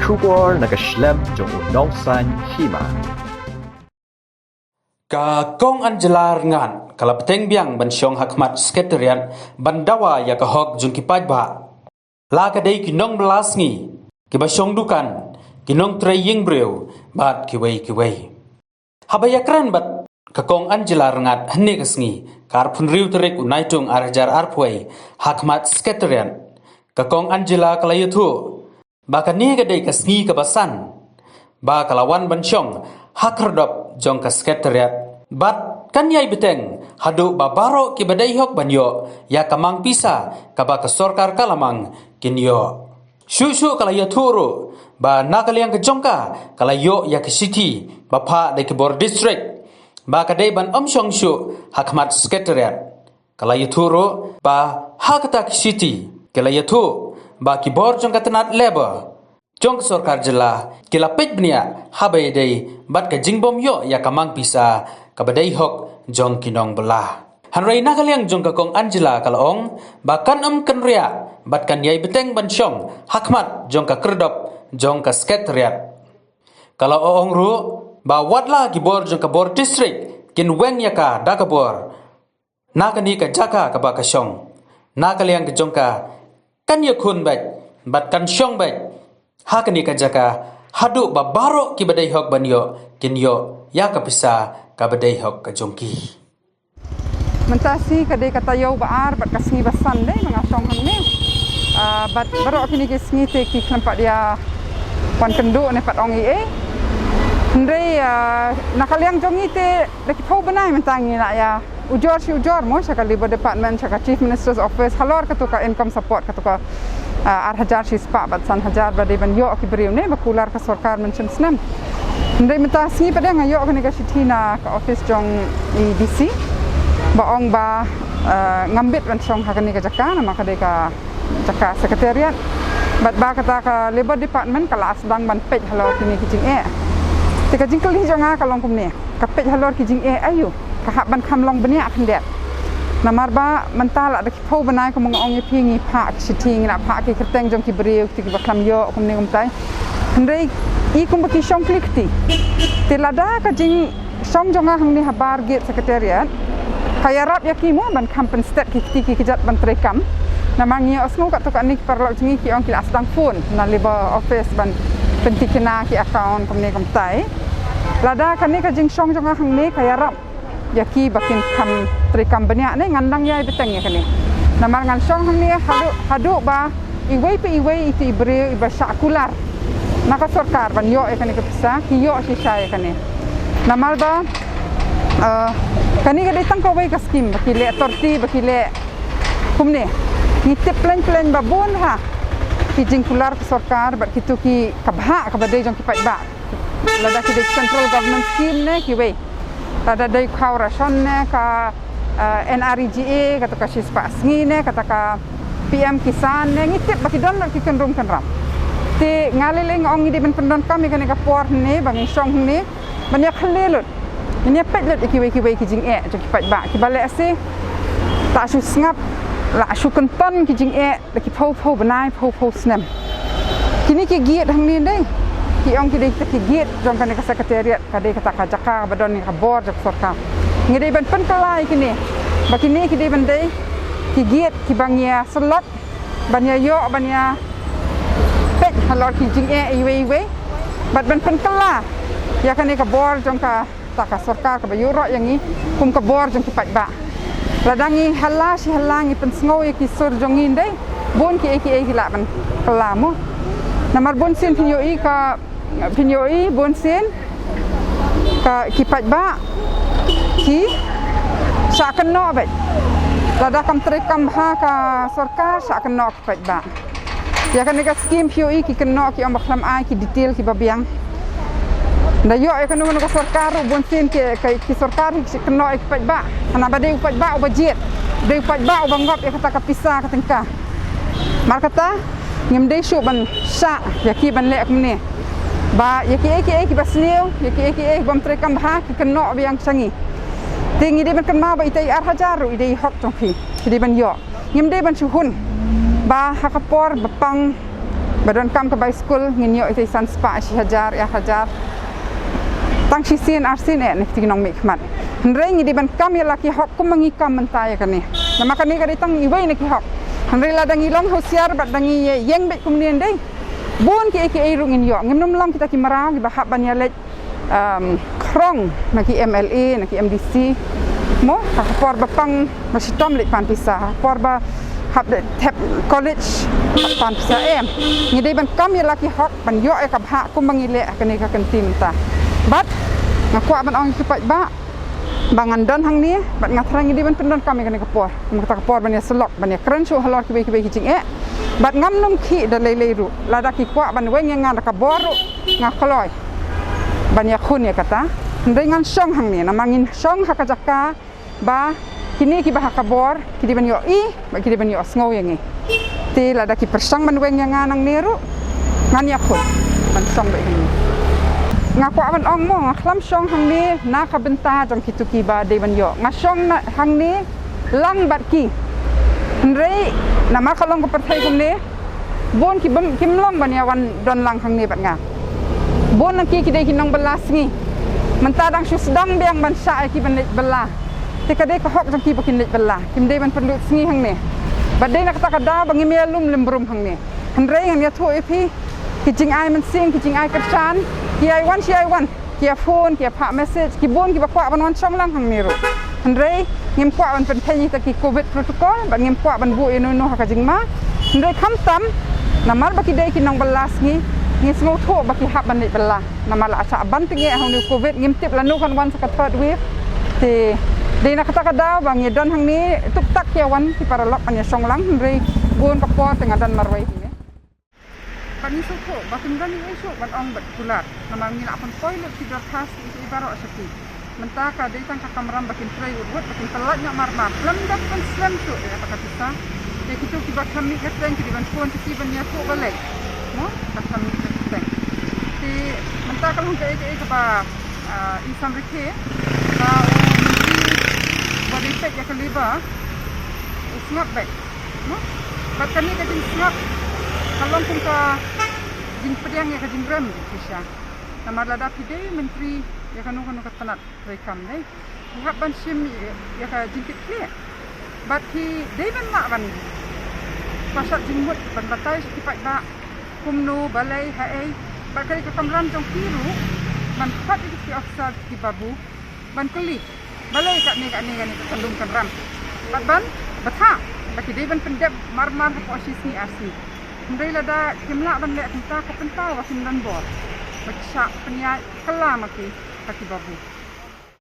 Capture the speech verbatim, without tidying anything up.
Khubor na ka shlem jong u Nongsaiñ Hima. Ka Kong Angela Rngat ka la bteng biang ban shong ha khmat Secretariat ban dawa ïa ka hok jong ki paidbah. La ka dei ki nongbylla sngi, kiba shong dukan, ki nongtrei ïing briew, bad kiwei kiwei. Haba ïakren bad ka Kong Angela Rngat hynne ka sngi, ka arphew hynriew tarik u Naitung ar hajar arphew wei, ha khmat Secretariat, ka Kong Angela ka la ïathuh ba kane ka dei ka sngi kaba san ba ka la wan ban shong ha khyrdop jong ka Secretariat, bad kan ïai bteng haduh ba baroh kiba dei hok ban ïoh ïa ka mang pisa kaba ka sorkar ka la mang kin ïoh. Shuh shuh ka la ïathuh ruh ba na ka liang ka jong ka, ka la ïoh ïa ka shithi ba phah da ki bor district ba ka dei ban ym shong shuh ha khmat Secretariat. Ka la ïathuh ruh ba ha kata ka shithi ka la ïathuh ba ki bor jong ka tnat Labour jong ka sorkar jylla ki la peit bniah haba ïadei bad ka jingbym ïoh ïa ka mang pisa kaba dei hok jong ki nongbylla. Hynrei na ka liang jong ka Kong Angela ka la ong ba kan ym kynriah bad kan ïai bteng ban shong ha khmat jong ka khyrdop jong ka Secretariat. Ka la ong ruh ba wat la ki bor jong ka bor district kin weng ïa ka da ka bor na kane ka jaka kaba ka shong, na ka liang ka jong ka kan ïakhun beit bad kan shong beit ha kane ka jaka haduh ba baroh kiba dei hok ban ïoh kin ïoh ïa ka pisa kaba dei hok ka jong ki. Mynta sngi ka dei ka taïew ba ar bad ka sngi ba san dei ma nga shong hangne. Ah, bad baroh kine ki sngi te ki khlem pat ïa wan kynduh ne pat ong ei ei. Hynrei, ah, na ka liang jong ngi te da ki phew bnai mynta ngi la ïa ujor shi ujor mo sha ka Labour Department, sha ka Chief Minister's Office halor katu ka income support, katu ka, ah, ar hajar shispah bad san hajar ba dei ban ïoh ki briew ne ba kular ka sorkar mynshem snem. Hynrei mynta sngi pat nga ïoh kane ka shithi na ka office jong i D C ba ong ba, ah, ngam bit ban shong ha kane ka jaka namar ka dei ka jaka Secretariat. Bad ba kata ka Labour Department ka la sdang ban peit halor kine ki jingeh. Te ka jingkylli jong nga ka long kumne, ka peit halor ki jingeh aïu? Ka hap ban kham long bniah khyndiat. Namar ba mynta la da ki phew bnai kumba nga ong ïa phi ngi phah ki shithi, ngi la phah ki kyrteng jong ki briew, kito kiba khlem ïoh kumne kumtai. Hynrei i kumba ki shong kli kti. Te lada ka jing shong jong nga hangne habar gate Secretariat ka ïarap ïa ki mo ban kham pynstet ki kti ki kjat ban treikam. Namar ngi ïohsngew katto katne ki paralok jong ngi ki ong ki la sdang phone na Labour Office ban pyntikna ki account kumne kumtai. Lada kane ka jingshong jong nga hangne ka ïarap ïa ki ba kin kham treikam bniah ne ngan dang ïai bteng ïa kane. Namar ngan shong hangne haduh, haduh ba iwei pa iwei ito i briew iba shah kular na ka sorkar ban ïoh ïa kane ka pisa, ki ïoh shisha ïa kane. Namar ba, eh, kane ka dei tang kawei ka skim ba ki leh thirty, ba ki leh kumne. Ngi tip pleng pleng ba bun ha ki jingkular ka sorkar bad kito ki ka bhah kaba dei jong ki paidbah. Lada ki dei Central Government scheme ne kiwei. Lada dei khaw ration ne ka, eh, N R E G A, kata ka shispah sngi ne, kata ka P M Kisan ne, ngi tip ba ki don lut ki kynrum kynram. Te nga lei lei nga ong ngi dei ban pyndonkam ïa kane ka por hangne ba ngi shong hangne ban ïa khyllem lut, ban ïa peit lut ïa kiwei kiwei ki jingeh jong ki paidbah kiba lehse la shu sngap, la shu kynton ki jingeh da ki phew phew bnai, phew phew snem. Kine ki gate hangne dei, ki ong ki dei kita ki gate jong kane ka Secretariat, ka dei kata ka jaka ba don ïa ka bor jong ka sorkar. Ngi dei ban pynkylla ïa kine ba kine ki dei ban dei ki gate kiba ngi ïa slot ban ïa ïoh ban ïa peit halor ki jingeh iwei iwei bad ban pynkylla ïa kane ka bor jong ka ta ka sorkar kaba ïuhroh ïa ngi kum ka bor jong ki paidbah. Lada ngi hala shi hala ngi pynsngew ïa ki sur jong ngi ndei, bun kiei kiei ki lah ban kylla mo. Namar bun sien phin ïohi ka, phin ïohi bun sien ka ki paidbah ki shah kynnoh beit. Lada kam treikam bha ka sorkar shah kynnoh ki paidbah. Ïa kane ka skim phi ïohi ki kynnoh ki ong ba khlem ai ki detail kiba biang. Da ïoh ïa kano kano ka sorkar ruh bun sien ki, ki, ki sorkar hi ki kynnoh ïa ki paidbah. Hana ba dei u paidbah uba jied, dei u paidbah uba ngop ïa kata ka pisa ka tyngka. Mar kata ngim dei shuh ban shah ïa ki ban leh kumne. Ba ïa kiei kiei kiba sniew, ïa kiei kiei bym treikam bha ki kynnoh biang sha ngi. Te ngi dei ban kynmaw ba ita i ar hajar ruh i dei i hok jong phi, phi dei ban ïoh. Ngim dei ban shu hun ba ha ka por ba pang Ba donkam ka bai skul ngin ïoh ïa ki san spah, shi hajar, ar hajar. Tang shisien arsien eh na ki nongmihkhmat. Hynrei ngi dei ban kam ïa la ki hok kumba ngi kam mynta ïa kane. Namar kane ka dei tang iwei na ki hok. Hynrei lada ngi long husiar bad da ngi ïeng beit kumne, hynrei bun kiei kiei ruh ngin ïoh. Ngim nym long kita ki mraw kiba hap ban ïaleit um, khrong na ki M L A, na ki M D C. Mo, ha ka por ba pang ba shitom leit pan pisa, ha ka por ba hap da thep college, hap pan pisa, em. Ngi dei ban kam ïa la ki hok ban ïoh ïa ka bhah kumba ngi leh ha kane ka kynti mynta. Bad nga kwah ban ong ïa ki paidbah ba ngan don hangne, bad nga tharai ngi dei ban pyndonkam ïa kane ka por kum kata ka por ban ïasyllok, ban ïakren shuh halor kiwei kiwei ki jingeh. Bad ngam nym khih da lei lei ruh, lada ki kwah ban weng ïa nga da ka bor ruh nga kloi ban ïakhun ïa kata. Hynrei ngan shong hangne namar ngin shong ha ka jaka ba kine kiba ha ka bor ki dei ban ïohi bad ki dei ban ïohsngew ïa ngi. Te lada ki pyrshang ban weng ïa nga nangne ruh ngan ïakhun ban shong beit hangne. Nga kwah ban ong mo, nga khlem shong hangne na ka bynta jong kito kiba dei ban ïoh. Nga shong na hangne lang bad ki. Hynrei namar ka long ka pyrthei kumne, bun ki bym, kim long ban ïa wan don lang hangne bad nga. Bun na ki ki dei ki nongbylla sngi. Mynta dang shu sdang biang ban shah ïa ki ban leit bylla. Te ka dei ka hok jong ki ba kin leit bylla. Kim dei ban pynlut sngi hangne. Bad dei na kata ka daw ba ngim ïalum lem brum hangne. Hynrei ngan ïathuh ïa phi, ki jingai mynsiem, ki jingai kyrshan, ki ïai wan shi ïai wan, ki ïa phone, ki ïa phah message, ki bun kiba kwah ban wan shong lang hangne ruh. Hynrei ngim kwah ban pynthei ïa kita ki covid protocol bad ngim kwah ban buh ïano ïano ha ka jingma. Hynrei khamtam namar ba ki dei ki nongbylla sngi, ngi sngewthuh ba ki hap ban leit bylla. Namar la shah ban tyngeh ha une u covid, ngim tip lano kan wan sa ka third wave. Te dei na kata ka daw ba ngi don hangne, tuktak ki ïa wan ki paralok ban ïa shong lang, hynrei bun ka por te nga don marwei hangne. Bad ngi sngewthuh ba kim don ei ei shuh ban ong bad kular. Namar ngi la pynpoi lut ki dorkhas kiei kiei baroh sha ki. Mynta ka dei tang ka kamram ba kin trei wut wut, ba kin pyllait noh mar mar. Khlem da pynslem shuh ïa kata ka pisa. Te kito kiba khlem mih kyrteng ki dei ban phone sha ki ban ïathuh balei. Mo, ka khlem mih kyrteng. Te mynta ka long kaei kaei kaba, ah, i samrkhie ba u myntri ba dei peit ïa ka Labour u sngap beit. Mo? Bad kane ka jingsngap ka long kum ka jingpdiang ïa ka jingrem, Trisha. Namar lada phi dei myntri ïa kano kano ka tnat treikam, dei, phi hap ban shim ïa, ïa ka jingkitkhlieh. Bad phi dei ban lah ban pynshad jingmut ban batai sha ki paidbah kumno, balei, haei. Bad ka dei ka kamram jong phi ruh ban khot ïa ki officer, ki babu, ban kylli balei kane kane kane ka kyndung kynram. Bad ban batai ba ki dei ban pyndep mar mar hapoh shi sngi ar sngi. Hynrei lada kim lah ban leh kumta, ka pynpaw ba kim don bor ba ki shah pynïaid kylla ma ki ha ki babu.